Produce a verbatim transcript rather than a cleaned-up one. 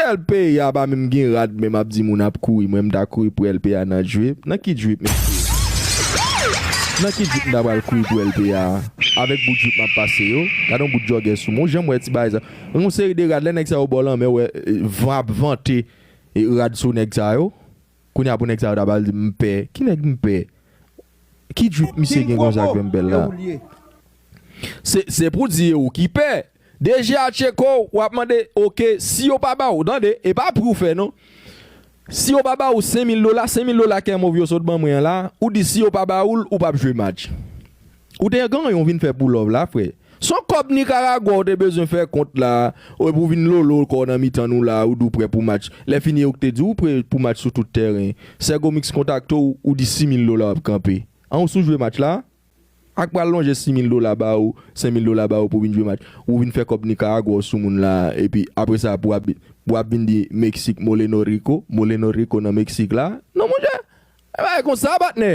L P A pa menm gen rad menm ap di moun ap kouri, mwen m ta kouri pou L P A nan drip. Nan ki drip mesye? Nan ki drip m ta pral kouri pou L P A? Avèk bout drip m ap pase yo. Gade yon bout jògè sou mwen. Ou janm wè ti bagay sa? Yon seri de rad lè nèg sa yo bò lanmè wè van ap vante rad sou nèg sa yo. Kounye a pou nèg sa yo ta pral di m pè. Ki nèg m pè? Ki drip misye gen konsa k fè m pè l la? Se se pou di e ou ki pè. D G a tcheko, w ap mande, oke, si yo pa ba ou, tande, e pa pri w fè non. Si yo pa ba ou senk mil dola, senk mil dola kè mov yo sot ban mwen an la, ou di si yo pa ba ou l, ou p ap jwe match. Ou te gen yon vin fè pou love la, frè. Se yon kòb Nikaragwa ou te bezwen fè kont la, ou epi w vin lolo kò w nan mitan nou la, ou di w prè pou match. Lè fini, ou te di w prè pou match sou tout tèren. Sègo Mix kontakte w, ou di sis mil dola w ap kanpe. An ou sou jwe match la? Ak pral lonje sis mil dola ba ou, senk mil dola ba ou pou vin jwe match. Ou vin fè kòb Nikaragwa w sou moun la, epi apre sa pou ap, pou ap vin di Meksik, Moleno Rico, Moleno Rico nan Meksik la. Non, monchè. E bagay konsa, patnè.